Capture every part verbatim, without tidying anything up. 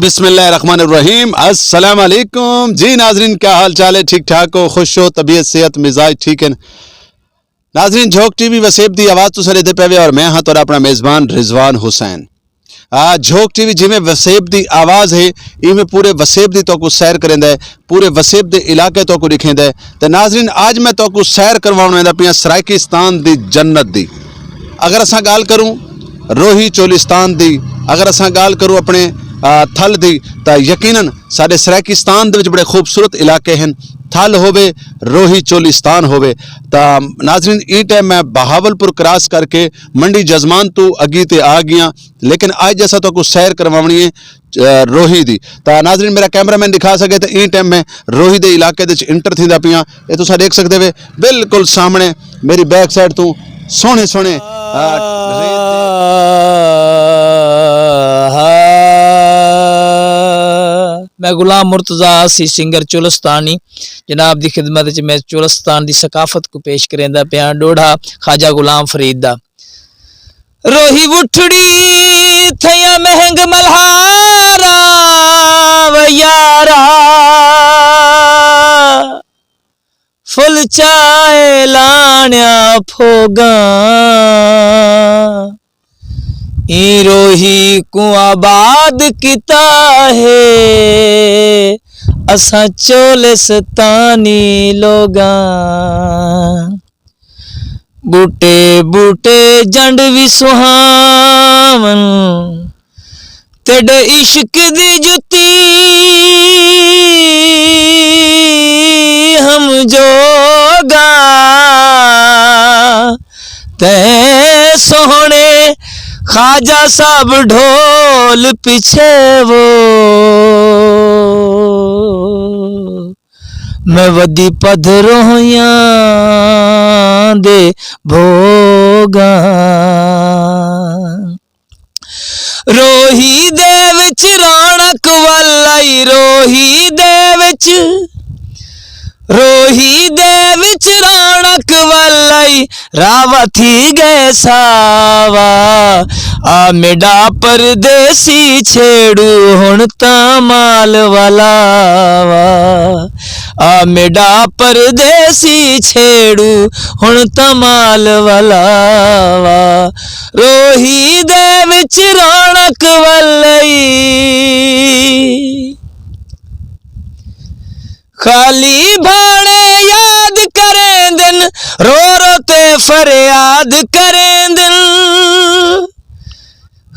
بسم اللہ الرحمن الرحیم، السلام علیکم جی ناظرین، کیا حال چال ہے؟ ٹھیک ٹھاک ہو؟ خوش ہو؟ طبیعت، صحت، مزاج ٹھیک ہے؟ ناظرین، جھوک ٹی وی وسیب دی آواز تو سارے دے پے وے، اور میں ہاں تہاڈا اپنا میزبان رضوان حسین۔ آ جھوک ٹی وی جویں وسیب دی آواز ہے، ایویں پورے وسیب دی تو کو سیر کریندا ہے، پورے وسیب دے علاقے تو کو دکھیندا ہے۔ تے ناظرین، آج میں تو کو سیر کرواون ویندا پیاں سرائیکستان دی جنت دی۔ اگر اساں گال کروں روہی چولستان دی، اگر اساں گال کروں اپنے، آ، تھل دی، تاں یقیناً ساڈے سرائیکستان دے وچ بڑے خوبصورت علاقے ہن۔ تھل ہووے، روہی چولستان ہووے۔ تاں ناظرین، ایں ٹائم میں بہاولپور کراس کر کے منڈی جزمان تو اگی تے آ گیاں، لیکن اج اساں تہاکوں سیر کرواونی ہے، آ، روہی دی۔ تاں ناظرین، میرا کیمرہ مین دکھا سکے تے ایں ٹائم میں روہی دے علاقے دے وچ انٹر تھیندا پیاں۔ اے تساں دیکھ سکدے وے بالکل سامنے میری بیک سائیڈ تو سوہنے سوہنے، آ، ریت دے میں غلام مرتضی سی سنگر چولستانی جناب دی خدمت وچ میں چولستان دی ثقافت کو پیش کریندا پیاں، ڈوڑھا خواجہ غلام فرید دا۔ روہی اٹھڑی تھیا مہنگ ملہارا و یارا، فل چائے لانیا پھوگاں، ایں روہی کو آباد کیتا ہے اساں چولستانی لوگاں۔ بوٹے بوٹے جنڈ وی سہاون، تیڈے عشق دی جتی ہم جوگا۔ تے سوہنے خواجہ صاحب ڈھول پیچھے وہ، میں ودی پدھروہیاں دے بھوگاں۔ روہی دے وچ رونق ولائی، روہی دے وچ، روہی دے وچ رونق ولائی، راوا تھی گئے ساوا۔ آ میڈا پردیسی چھیڑو ہن تاں مال والا وا۔ آ میڈا پردیسی چھیڑو ہن تاں مال والا وا۔ روہی دے وچ رونق ولئی، خالی بھانے یاد کریں دن، رو رو تے فریاد کریں دن۔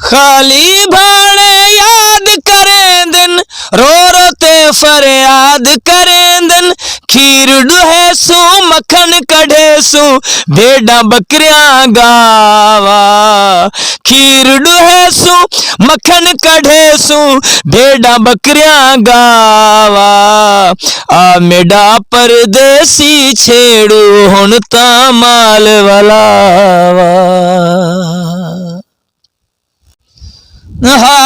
خالی بھانے یاد کریں دن، رو رو تے فریاد کریں دن۔ کھیر ڈوہے سوں مکھن کڈھے سوں، بھیڈاں بکریاں گاوا۔ کھیر ڈوہے سوں مکھن کڈھے سوں، بھیڈاں بکریاں گاوا۔ آ میڈا پردیسی چھیڑو ہن تاں مال والا وا۔ ہا،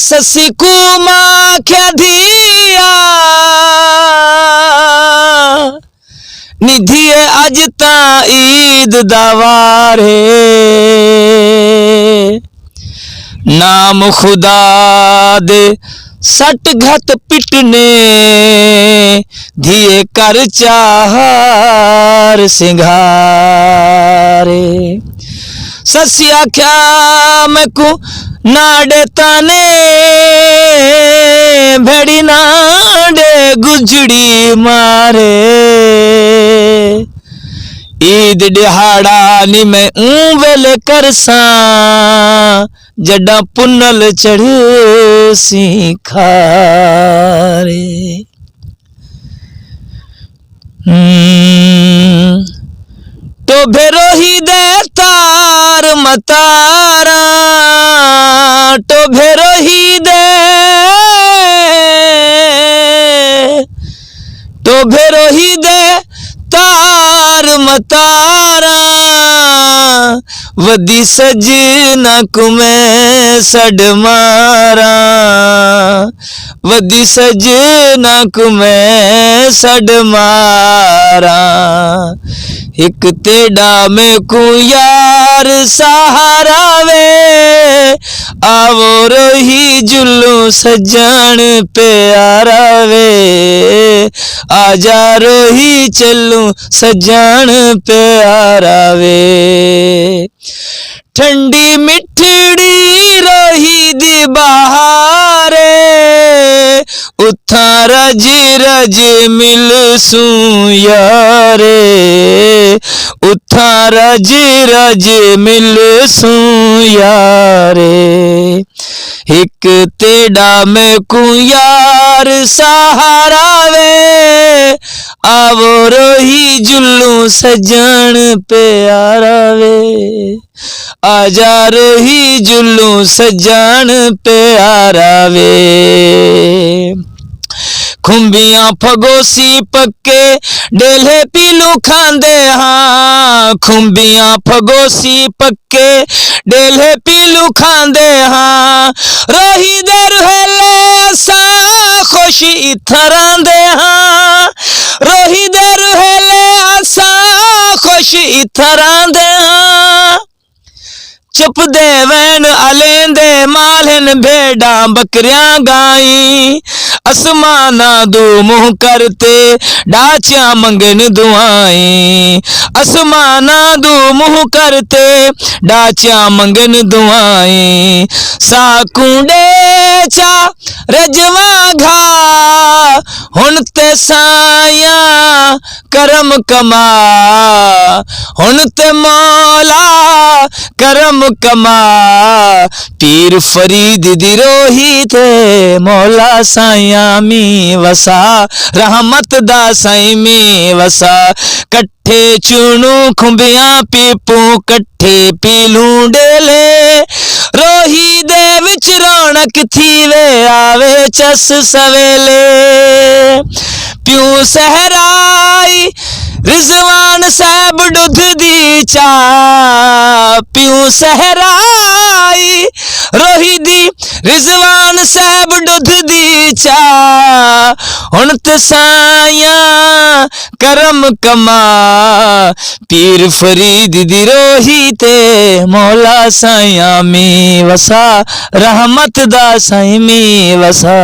سسی کو ماں کیا دھیا، ندھیے اج تاں عید دا وار ہے۔ نام خدا دے سٹ گھت پٹنے، دھیے کر چاہار سنگھارے۔ سسی آکھیا میکوں ناڈے تانے، بھڑی ناڈے گجڑی مارے۔ عید ڈیہاڑا نی میں اوں ویلے کرساں، جڈاں پنل چڑھ سی کھارے۔ ہم، ٹوبھے روہی دے تار متاراں، ٹوبھے روہی دے، ٹوبھے روہی دے تار متاراں، ودی سجنا کو میں سڈ ماراں، ودی سجنا کو میں سڈ ماراں۔ ایک تیڈا میں کو یار سہارا وے، آوو روہی جلوں سجن پیارا وے، آ جا روہی چلوں سجن پیارا وے۔ ٹھنڈی مٹھڑی روہی دی بہار، اتھاں رج رج مل سوں یارے، اتھاں رج رج مل سوں یارے۔ ہک تیڈا میں کو یار سہارا وے، آوو روہی جلوں سجن پیارا وے، آ جا روہی جلوں سجن پیارا وے۔ کھمبیاں پھگوسی پکے، ڈیلھے پیلو کھاندے ہاں۔ کھمبیاں پھگوسی پکے، ڈیلھے پیلو کھاندے ہاں۔ روہی دے روہیلے اساں خوش اتھاں راندے ہاں۔ روہی دے روہیلے اساں خوش اتھاں راندے ہاں۔ چپ دے وین الیں دے مالن، بھیڈاں بکریاں گائیں، اسماناں دو منہ کرتے، ڈاچیاں منگن دعائیں، اسماناں دو منہ کرتے، ڈاچیاں منگن دعائیں۔ ساکوں ڈے چا رجواں گھا، ہن تے سائیاں کرم کما، ہن تے مولا کرم کما۔ پیر فرید دی روہی تے مولا سائیاں می وسا، رحمت دا سائیں می وسا۔ کٹھے چونوں کھمبیاں پیپوں، کٹھے پیلوں ڈیلے، روہی دے وچ رونق تھیوے، آوے چس سویلے۔ پیوں صحرائی رضوان صاحب ڈدھ دی چا، پیوں صحرائی روہی دی، رضوان صاحب ڈدھ دی چا، ہن تے سائیاں کرم کما۔ پیر فرید دی روہی تے مولا سائیاں می وسا، رحمت دا سائیں می وسا۔